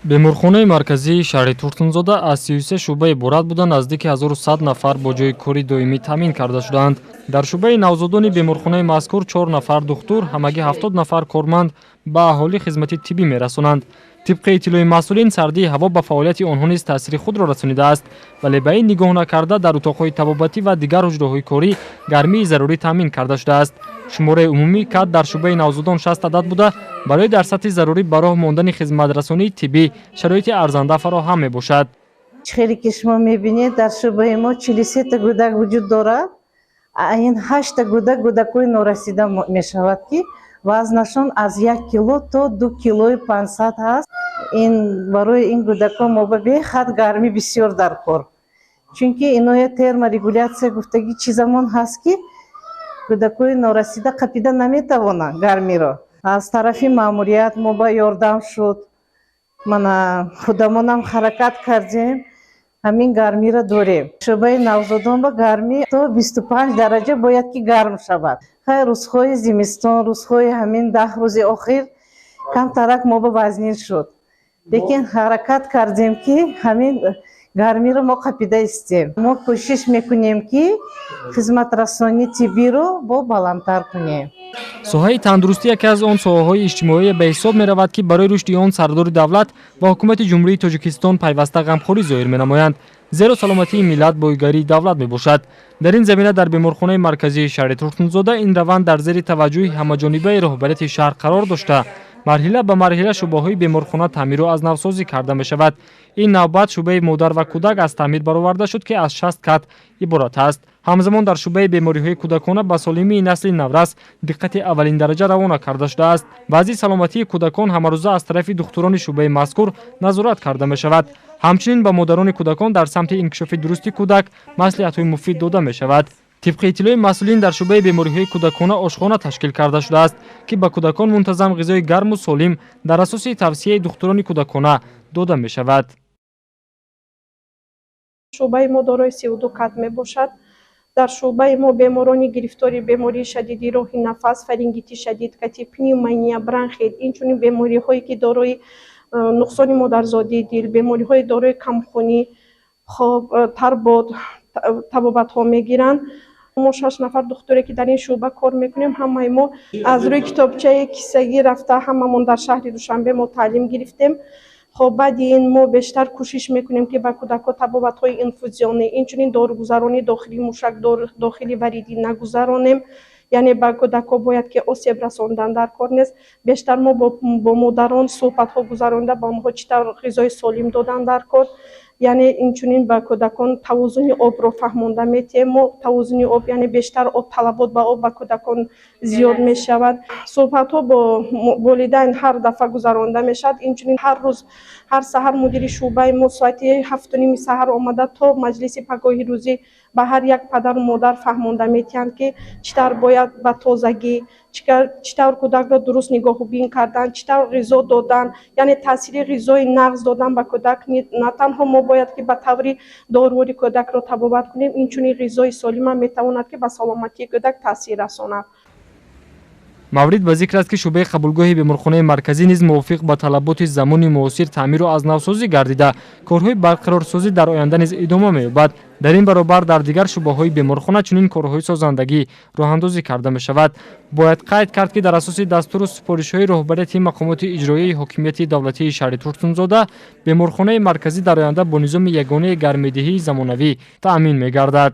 Беморхонаи марказии шаҳри Турсунзода аз 33 шӯъба иборат буда, наздики 1100 нафар бо ҷойи кори доимӣ таъмин карда шудаанд. Дар шӯъбаи навзодони беморхонаи мазкур чор нафар духтур, ҳамагӣ 70 нафар корманд ба аҳолӣ хизмати тиббӣ мерасонанд. Тибқи иттилои масъулин, сардии ҳаво ба фаъолияти онҳо низ таъсири худро расонидааст, вале ба ин нигоҳ накарда, дар утоқҳои табобатӣ ва дигар ҳуҷраҳои корӣ гармии зарурӣ таъмин карда шудааст. Шумораи умумии кат дар шӯъбаи навзодон 60 адад буда, барои дар сатҳи зарурӣ ба роҳ мондани хизматрасонии тиббӣ шароити арзанда фароҳам мебошад. Хеле ки шумо мебинед, дар шӯъбаи мо 43-та кӯдак вуҷуд дорад. Ин ҳашта кӯдак кӯдакҳои норасида мешавад, ки вазнашон аз 1 кило то 2 килои 500 ҳаст. Ин барои ин кӯдакҳо мо ба бехад гармӣ бисёр дар кор, чунки иноя терморегуляция гуфтагӣ чизамон ҳаст, ки кӯдакҳои норасида қапида наметавонанд гармиро. Аз тарафи маъмурият мо ба ёрдам шуд, мана худамонам ҳаракат кардем, ҳамин гармиро дорем. Шӯъбаи навзодон ба гармӣ то 25 дараҷа бояд ки гарм шавад. Хай, рӯзҳои зимистон, рӯзҳои ҳамин 10 рӯзи охир камтарак мо ба вазнин шуд, лекин ҳаракат кардем, ки ҳамин гармиро мо қапида истем. Мо кӯшиш мекунем, ки хизматрасонии тиббиро бо баландтар кунем. Соҳаи тандурустӣ яке аз он соҳаҳои иҷтимоие ба ҳисоб меравад, ки барои рушди он сардори давлат ва ҳукумати Ҷумҳурии Тоҷикистон пайваста ғамхорӣ зоҳир менамоянд, зеро саломатии миллат боигарии давлат мебошад. Дар ин замина дар беморхонаи марказии шаҳри Турсунзода ин раванд дар зери таваҷҷӯҳи ҳамаҷонибаи роҳбарияти шаҳр қарор дошта, марҳила ба марҳила шӯъбаҳои беморхона таъмиру аз навсозӣ карда мешавад. Ин навбат шӯъбаи модар ва кӯдак аз таъмир бароварда шуд, ки аз 60 кат иборат аст. Ҳамзамон дар шӯъбаи бемориҳои кӯдакона ба солимии насли наврас диққати аввалиндараҷа равона карда шудааст. Вазъи саломатии кӯдакон ҳамарӯза аз тарафи духтурони шӯъбаи мазкур назорат карда мешавад. Ҳамчунин ба модарони кӯдакон дар самти инкишофи дурусти кӯдак маслиҳатҳои муфид дода мешавад. Тибқи иттилои масъулин, дар шӯъбаи бемориҳои кӯдакона ошхона ташкил карда шудааст, ки ба кӯдакон мунтазам ғизои гарму солим дар асоси тавсияи духтурони кӯдакона дода мешавад. Шӯъбаи мо дорои 32 кат мебошад. Дар шӯъбаи мо беморони гирифтори бемории шадиди роҳи нафас, фарингити шадид, кати пневмония, бронхит, инчунин бемориҳое, ки дорои нуқсони модарзодии дил, бемориҳои дорои камхунӣ, хоб, тарбод табобатҳо мегиранд. Мо шаш нафар духтуре, ки дар ин шӯъба кор мекунем, ҳамаи мо аз рӯи китобчаи кисагӣ рафта, ҳамамон дар шаҳри Душанбе мо таълим гирифтем. Хоб, баъди ин мо бештар кӯшиш мекунем, ки ба кӯдакҳо табобатҳои инфузионӣ, инчунин дорugузаронии дохили мушак, дохили варидӣ нагузаронем, яъне ба кӯдакҳо бояд ки осеб расондан дар кор нест. Бештар мо бо модарон суҳбатҳо гузаронида, ба онҳо чӣ тавр ғизои солим додан дар кор, яъне инчунин ба кӯдакон тавозуни обро фаҳмонда метиҳем. Мо тавозуни об, яъне бештар об, талабот ба об ба кӯдакон зиёд мешавад. Суҳбатҳо бо волидайн ҳар дафъа гузаронида мешавад. Инчунин ҳар рӯз, ҳар саҳар мудири шӯъбаи мо соати 7:30 саҳар омада, то маҷлиси пагоҳи рӯзӣ ба ҳар як падару модар фаҳмонда метиҳанд, ки чӣ тавр бояд ба тозагӣ, чӣ тавр кӯдакро дуруст нигоҳубин кардан, чӣ тавр ғизо додан, яъне таъсири ғизои нағз додан ба кӯдак. На танҳо мо бояд ки ба таври доруворӣ кӯдакро табобат кунем, инчунин ғизои солимам метавонад, ки ба саломатии кӯдак таъсир расонад. Маврид ба зикр аст, ки шӯъбаи қабулгоҳи беморхонаи марказӣ низ мувофиқ ба талаботи замони муосир таъмиру аз навсозӣ гардида, корҳои барқарорсозӣ дар оянда низ идома меёбад. Дар ин баробар дар дигар шӯъбаҳои беморхона чунин корҳои созандагӣ роҳандозӣ карда мешавад. Бояд қайд кард, ки дар асоси дастуру супоришҳои роҳбарияти мақомоти иҷроияи ҳокимияти давлатии шаҳри Турсунзода беморхонаи марказӣ дар оянда бо низоми ягонаи гармидиҳии замонавӣ таъмин мегардад.